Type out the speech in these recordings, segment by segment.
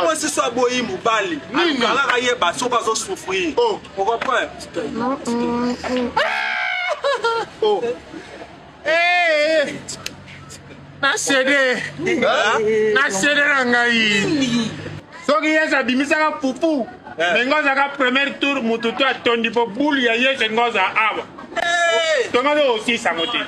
Mwasi so aboyi mobali alukaka yeba soki azosouffrir, ocomprend? Na cede, na cede na ngai. Soki Yesu abimisaka pupu me ngo azalaka premier tour, motu to atondi mpo bulu ya Yesu ngo aza awa, tonga to osisango te.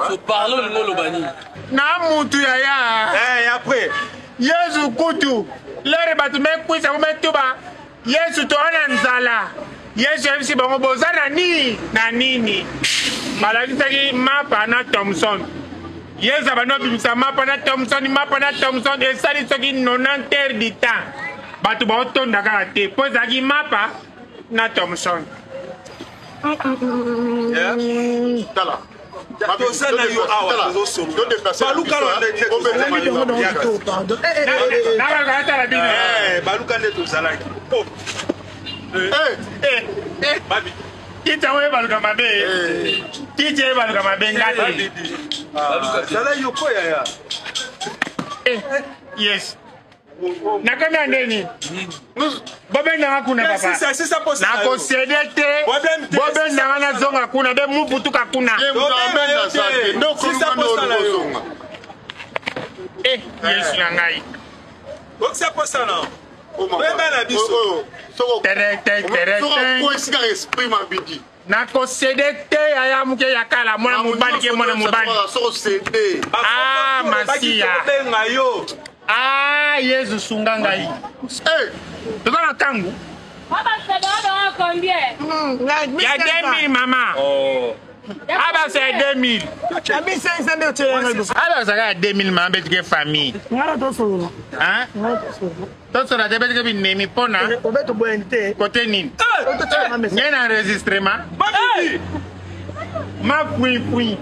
So parle, olingi oloba nini? Na mutu yaya. Après Yesu kutu lere bato mekwisa bo metuba Yesu toa na nzala, Yesu ayebisi bango boza na nini na nini? Balakisaki mapa na thomson. Yesu abandi obimisa mapa na thomson, mapa na thomson. Esali soki 90 heures du temps, bato baotonda kaka te mpo ezalaki mapa na thomson. Tala. Toza na yo awa, tozosolola. Nakalakatala bino. Baluka nde tozalaki. Kiti yango ebaluka mabe, kiti ebaluka mabe, ngati. Zala yoko yaya. Yes, nakomi ya ndeni, bobendanga kuna papa, nakosede te. Bobendanga nazonga kuna be muputuka kuna. Yesu na ngai. Okisa posa na oyeba na biso. Tere te tere te. Esika esprit mabidi. Nakosede te yaya moke ya kala, mwana mobali ke mwana mobali. Ah, masiya. Benga yo. Ah, Yesu sunga ngai. Toza na ntango ya 2000 mama. Abasa ya 2000, abasaka ya 2000 mama, betike famille. Tosola te, betike binemi mpona kote nini ngai na enregistrement mapuipui.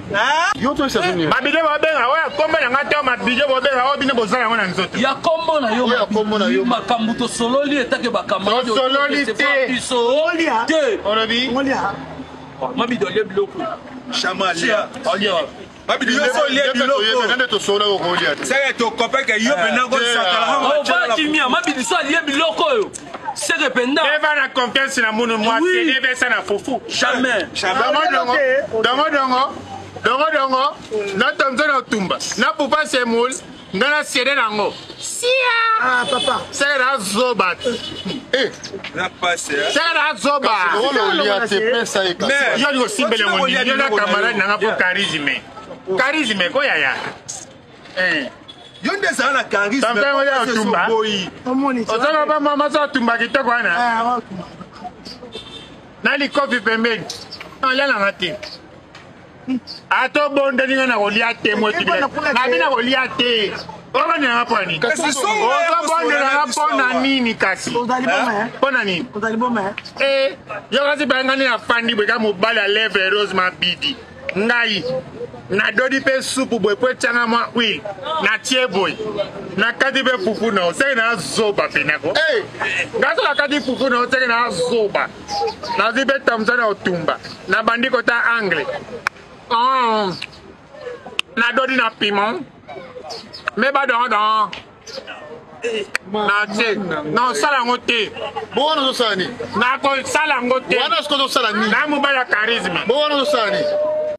Mabide bobenga oyo akombo na nga te, mabide bobenga oyo bino boza yango na nzoto. Ya kombo na yo. Ya kombo na yo. Makambo tosololi etake bacamarade. Tosololi te. Biso te. Olobi. Mabidi olie biloko. Chama alia. Olia. Mabidi, yo so olie biloko. Nde tosola okolia te. Seke tokopeke yo mpena kosakala. Ova kimia, mabidi so alie biloko oyo seke mpenza. Eva na confiance na munu mwasi ebesa na fufu. Jamais. Dongo dongo dongo dongo dongo na tomzo na otumba na pupa semoule nga na sede nango sia. Ah papa. Seke na zoba. Seke na zoba. Olia te, pesa ye kasi. Yo alingi osimbela yango nini? Yo na camarade nanga mpo charisme, charisme ko yaya. Yo nde ezala na charisme. Oya otumba, ozala ba mama so otumba kitoko wana na likofi pembeni, alia nanga te. Ata obondeli nga na kolia te, monabi na kolia te. Obondelanga mpo na nini? Ozobondelanga mpo na nini? Kasi mpo na nini? Yo kasi bayanga nde nafandi boye ka mobali ya lèvre rose mabidi. Ngai nadodi mpe supu boye po etianga mwa huile, natie boye nakati mpe fufu na oseke na zoba penako. Ngai so nakati fufu na oseke na zoba, nazwi mpe tamsa na otumba, nabandi kota angle, nadodi na piment me badondon natie nasala yango te. Bo wana ozosala nini? Nakosala yango te. Wana sikoyo ozosala nini? Na mobali ya charisme. Bo wana ozosala nini?